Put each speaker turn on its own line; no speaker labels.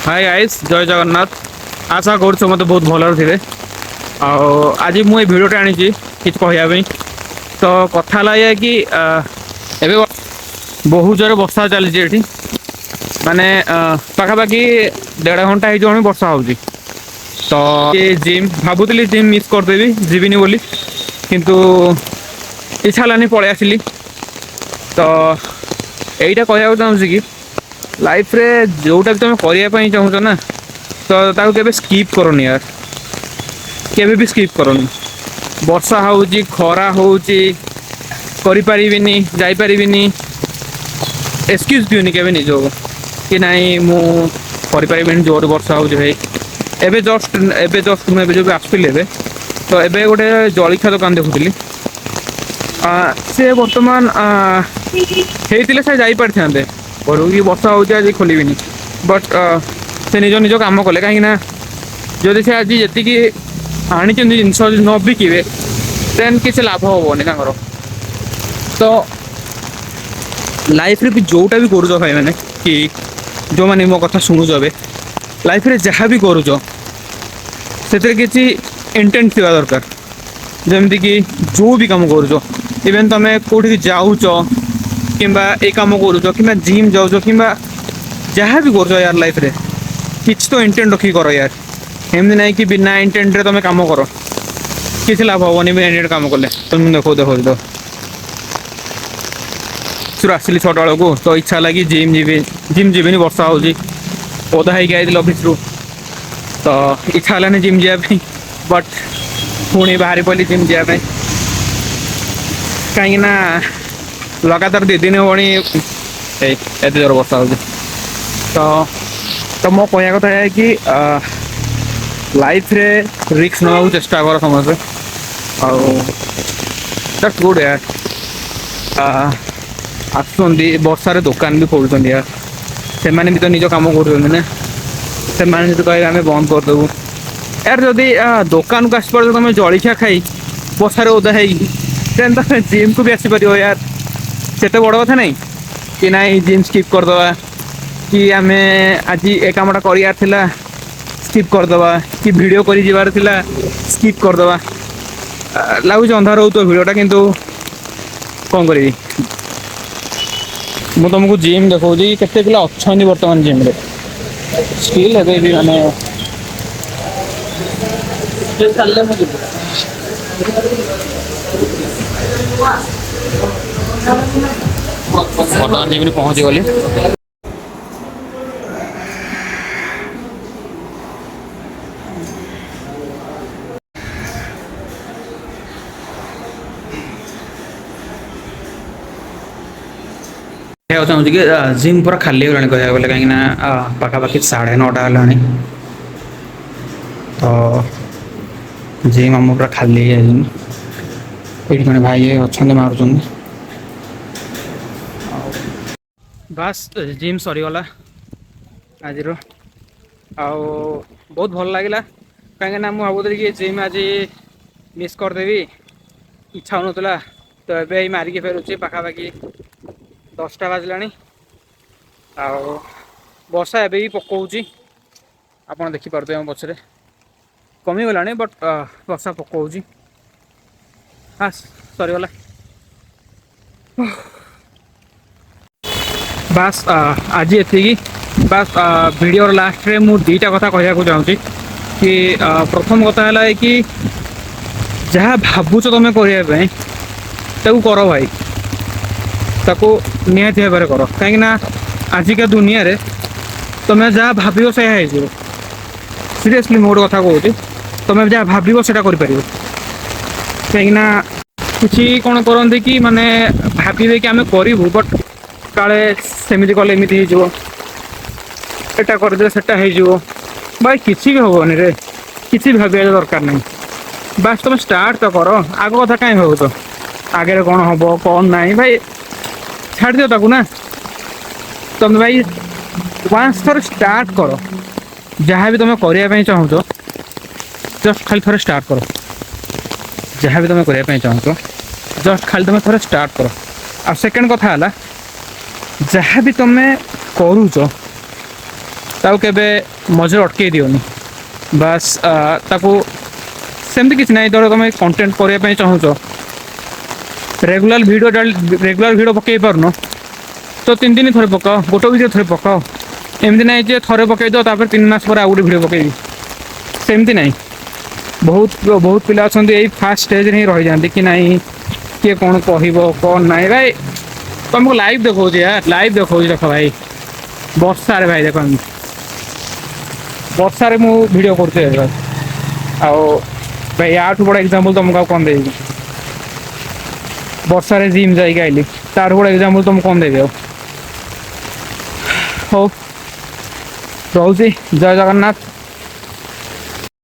High guys, ଜୟ ଜଗନ୍ନାଥ। ଆଶା କରୁଛି ସମସ୍ତେ ବହୁତ ଭଲରେ ଥିବେ। ଆଉ ଆଜି ମୁଁ ଏଇ ଭିଡ଼ିଓଟା ଆଣିଛି କିଛି କହିବା ପାଇଁ। ତ କଥା ହେଲା ଏଇଆ କି ଏବେ ବହୁତ ଜୋରେ ବର୍ଷା ଚାଲିଛି ଏଠି, ମାନେ ପାଖାପାଖି ଦେଢ଼ ଘଣ୍ଟା ହେଇଯିବଣି ବର୍ଷା ହେଉଛି। ତ ଜିମ୍ ଭାବୁଥିଲି ଜିମ୍ ମିସ୍ କରିଦେବି, ଯିବିନି ବୋଲି, କିନ୍ତୁ ଇଚ୍ଛା ହେଲାନି, ପଳେଇ ଆସିଲି। ତ ଏଇଟା କହିବାକୁ ଚାହୁଁଛି କି ଲାଇଫ୍ରେ ଯେଉଁଟା ବି ତୁମେ କରିବା ପାଇଁ ଚାହୁଁଛ ନା, ତ ତାକୁ କେବେ ସ୍କିପ୍ କରନି ୟାର, କେବେ ବି ସ୍କିପ୍ କରନି। ବର୍ଷା ହେଉଛି, ଖରା ହେଉଛି, କରିପାରିବିନି, ଯାଇପାରିବିନି, ଏକ୍ସକ୍ୟୁଜ୍ ଦିଅନି କେବେ ନିଜକୁ କି ନାଇଁ ମୁଁ କରିପାରିବିନି, ଜୋରେ ବର୍ଷା ହେଉଛି ଭାଇ। ଏବେ ଜଷ୍ଟ ମୁଁ ଏବେ ଯେଉଁ ଆସୁଥିଲି ଏବେ ତ ଏବେ ଗୋଟେ ଜଳଖିଆ ଦୋକାନ ଦେଖୁଥିଲି। ସେ ବର୍ତ୍ତମାନ ହେଇଥିଲେ ସେ ଯାଇପାରିଥାନ୍ତେ ଘରକୁ କି ବର୍ଷା ହେଉଛି ଆଜି ଖୋଲିବିନି, ବଟ୍ ସେ ନିଜ ନିଜ କାମ କଲେ। କାହିଁକିନା ଯଦି ସେ ଆଜି ଯେତିକି ଆଣିଛନ୍ତି ଜିନିଷ ଯଦି ନ ବିକିବେ, ଦେନ୍ କିଛି ଲାଭ ହେବନି ତାଙ୍କର। ତ ଲାଇଫ୍ରେ ବି ଯେଉଁଟା ବି କରୁଛ ଭାଇମାନେ, କି ଯେଉଁମାନେ ମୋ କଥା ଶୁଣୁଛ, ଏବେ ଲାଇଫ୍ରେ ଯାହା ବି କରୁଛ ସେଥିରେ କିଛି ଇଣ୍ଟେଣ୍ଟ ଥିବା ଦରକାର। ଯେମିତିକି ଯେଉଁ ବି କାମ କରୁଛ, ଇଭେନ୍ ତୁମେ କେଉଁଠିକି ଯାଉଛ କିମ୍ବା ଏ କାମ କରୁଛ କିମ୍ବା ଜିମ୍ ଯାଉଛ କିମ୍ବା ଯାହା ବି କରୁଛ ୟାର, ଲାଇଫ୍ରେ କିଛି ତ ଇଣ୍ଟେଣ୍ଟ ରଖିକି କର ୟାର। ଏମିତି ନାହିଁ କି ବିନା ଇଣ୍ଟେଣ୍ଟରେ ତୁମେ କାମ କର, କିଛି ଲାଭ ହେବନି ବିନା ଇଣ୍ଟେଣ୍ଟ କାମ କଲେ। ତୁମେ ଦେଖ ଦେଖ ତ ଅଫିସରୁ ଆସିଲି 6ଟା ବେଳକୁ, ତ ଇଚ୍ଛା ହେଲା କି ଜିମ୍ ଯିବି। ଜିମ୍ ଯିବିନି, ବର୍ଷା ହେଉଛି, ଓଦା ହେଇକି ଆଇଥିଲି ଅଫିସରୁ, ତ ଇଚ୍ଛା ହେଲାନି ଜିମ୍ ଯିବା ପାଇଁ। ବଟ୍ ପୁଣି ବାହାରି ପଡ଼ିଲି ଜିମ୍ ଯିବା ପାଇଁ, କାହିଁକିନା ଲଗାତାର 2 ଦିନ ହେବଣି ଏଇ ଏତେ ଜୋର ବର୍ଷା ହେଉଛି। ତ ମୋ କହିବା କଥା ଏହା କି ଲାଇଫ୍ରେ ରିସ୍କ ନେବାକୁ ଚେଷ୍ଟା କର ସମସ୍ତେ, ଆଉ that's good ୟାର। ଆସୁଛନ୍ତି ବର୍ଷାରେ ଦୋକାନ ବି ଖୋଲୁଛନ୍ତି ୟାର, ସେମାନେ ବି ତ ନିଜ କାମ କରୁଛନ୍ତି ନା। ସେମାନେ ଯଦି କହିବେ ଆମେ ବନ୍ଦ କରିଦେବୁ ୟାର, ଯଦି ଦୋକାନକୁ ଆସିପାରୁଛ ତୁମେ ଜଳଖିଆ ଖାଇ ବର୍ଷାରେ ଓଦା ହେଇକି, ଦେନ୍ ତମେ ଜିମ୍କୁ ବି ଆସିପାରିବ ୟାର। ସେତେ ବଡ଼ କଥା ନାହିଁ କି ନାଇଁ ଜିମ୍ ସ୍କିପ୍ କରିଦେବା, କି ଆମେ ଆଜି ଏ କାମଟା କରିବାର ଥିଲା ସ୍କିପ୍ କରିଦେବା, କି ଭିଡ଼ିଓ କରି ଯିବାର ଥିଲା ସ୍କିପ୍ କରିଦେବା। ଲାଗୁଛି ଅନ୍ଧାର ହେଉଥିବ ଭିଡ଼ିଓଟା, କିନ୍ତୁ କ'ଣ କରିବି। ମୁଁ ତୁମକୁ ଜିମ୍ ଦେଖାଉଛି, କେତେ ପିଲା ଅଛନ୍ତି ବର୍ତ୍ତମାନ ଜିମ୍ରେ ଷ୍ଟିଲ୍ ଏବେ ବି, ମାନେ ଚାଲିଲେ ମୁଁ ଯିବି। ବର୍ତ୍ତମାନ ଜିମ୍ରେ ପହଞ୍ଚିଗଲି। କହିବାକୁ ଚାହୁଁଛି କି ଜିମ୍ ପୁରା ଖାଲି ହେଇଗଲାଣି କହିବାକୁ ଗଲେ, କାହିଁକିନା ପାଖାପାଖି 9:30 ହେଲାଣି। ତ ଜିମ୍ ଆମ ପୁରା ଖାଲି ହେଇଯାଇଛି। ଏଇଠି ଜଣେ ଭାଇ ଅଛନ୍ତି ମାରୁଛନ୍ତି। ବାସ୍ ଜିମ୍ ସରିଗଲା ଆଜିର, ଆଉ ବହୁତ ଭଲ ଲାଗିଲା। କାହିଁକିନା ମୁଁ ଭାବୁଥିଲି କି ଜିମ୍ ଆଜି ମିସ୍ କରିଦେବି, ଇଚ୍ଛା ହେଉନଥିଲା। ତ ଏବେ ଏଇ ମାରିକି ଫେରୁଛି, ପାଖାପାଖି 10ଟା ବାଜିଲାଣି, ଆଉ ବର୍ଷା ଏବେ ବି ପକଉଛି। ଆପଣ ଦେଖିପାରୁଥିବେ ଆମ ପଛରେ କମିଗଲାଣି, ବଟ୍ ବର୍ଷା ପକଉଛି। ବାସ୍ ସରିଗଲା। ବାସ୍ ଆଜି ଏତିକି। ବାସ୍ ଭିଡ଼ିଓର ଲାଷ୍ଟରେ ମୁଁ 2ଟା କଥା କହିବାକୁ ଚାହୁଁଛି କି ପ୍ରଥମ କଥା ହେଲା କି ଯାହା ଭାବୁଛ ତୁମେ କରିବା ପାଇଁ ତାକୁ କର ଭାଇ, ତାକୁ ନିହାତି ଭାବରେ କର। କାହିଁକିନା ଆଜିକା ଦୁନିଆରେ ତୁମେ ଯାହା ଭାବିବ ସେଇଆ ହେଇଯିବ। ସିରିୟସଲି ମୁଁ ଗୋଟେ କଥା କହୁଛି, ତୁମେ ଯାହା ଭାବିବ ସେଇଟା କରିପାରିବ। କାହିଁକିନା କିଛି କ'ଣ କରନ୍ତି କି ମାନେ ଭାବିବେ କି ଆମେ କରିବୁ, ବଟ୍ କାଳେ ସେମିତି କଲେ ଏମିତି ହେଇଯିବ, ଏଟା କରିଦେଲେ ସେଟା ହେଇଯିବ। ଭାଇ କିଛି ବି ହେବନି ରେ, କିଛି ବି ଭାବିବା ଦରକାର ନାହିଁ। ବାସ୍ ତୁମେ ଷ୍ଟାର୍ଟ ତ କର, ଆଗ କଥା କାହିଁ ଭାବୁଛ, ଆଗରେ କ'ଣ ହେବ କ'ଣ ନାହିଁ, ଭାଇ ଛାଡ଼ିଦିଅ ତାକୁ ନା। ତମେ ଭାଇ ୱାନ୍ସ ଥରେ ଷ୍ଟାର୍ଟ କର, ଯାହା ବି ତୁମେ କରିବା ପାଇଁ ଚାହୁଁଛ ଜଷ୍ଟ ଖାଲି ଥରେ ଷ୍ଟାର୍ଟ କର। ଯାହା ବି ତୁମେ କରିବା ପାଇଁ ଚାହୁଁଛ ଜଷ୍ଟ ଖାଲି ତୁମେ ଥରେ ଷ୍ଟାର୍ଟ କର। ଆଉ ସେକେଣ୍ଡ କଥା ହେଲା, ଯାହା ବି ତୁମେ କରୁଛ ତାକୁ କେବେ ମଝିରେ ଅଟକେଇ ଦିଅନି। ବାସ୍, ତାକୁ ସେମିତି କିଛି ନାହିଁ। ଧର ତୁମେ କଣ୍ଟେଣ୍ଟ କରିବା ପାଇଁ ଚାହୁଁଛ, ରେଗୁଲାର ଭିଡ଼ିଓ ପକେଇ ପାରୁନ, ତ 3 ଦିନ ଥରେ ପକାଅ, ଗୋଟେ ଭିଡ଼ିଓ ଥରେ ପକାଅ। ଏମିତି ନାହିଁ ଯେ ଥରେ ପକେଇଦିଅ, ତାପରେ 3 ମାସ ପରେ ଆଉ ଗୋଟେ ଭିଡ଼ିଓ ପକେଇବି, ସେମିତି ନାହିଁ। ବହୁତ ବହୁତ ପିଲା ଅଛନ୍ତି, ଏଇ ଫାର୍ଷ୍ଟ ଷ୍ଟେଜ୍ରେ ହିଁ ରହିଯାଆନ୍ତି କି ନାଇଁ, କିଏ କ'ଣ କହିବ, କ'ଣ ନାହିଁ। ଭାଇ, ତମକୁ ଲାଇଭ୍ ଦେଖାଉଛି ୟାର, ଲାଇଭ୍ ଦେଖାଉଛି। ଦେଖ ଭାଇ, ବର୍ଷାରେ ଭାଇ, ଦେଖ, ବର୍ଷାରେ ମୁଁ ଭିଡ଼ିଓ କରୁଛି ଏବେ। ଆଉ ଭାଇ, ୟାଠୁ ବଡ଼ ଏକ୍ଜାମ୍ପଲ୍ ତମକୁ ଆଉ କ'ଣ ଦେବି? ବର୍ଷାରେ ଜିମ୍ ଯାଇକି ଆଇଲି, ତାଠୁ ବଡ଼ ଏକ୍ଜାମ୍ପଲ୍ ତମକୁ କ'ଣ ଦେବି ଆଉ? ହଉ, ରହୁଛି। ଜୟ ଜଗନ୍ନାଥ।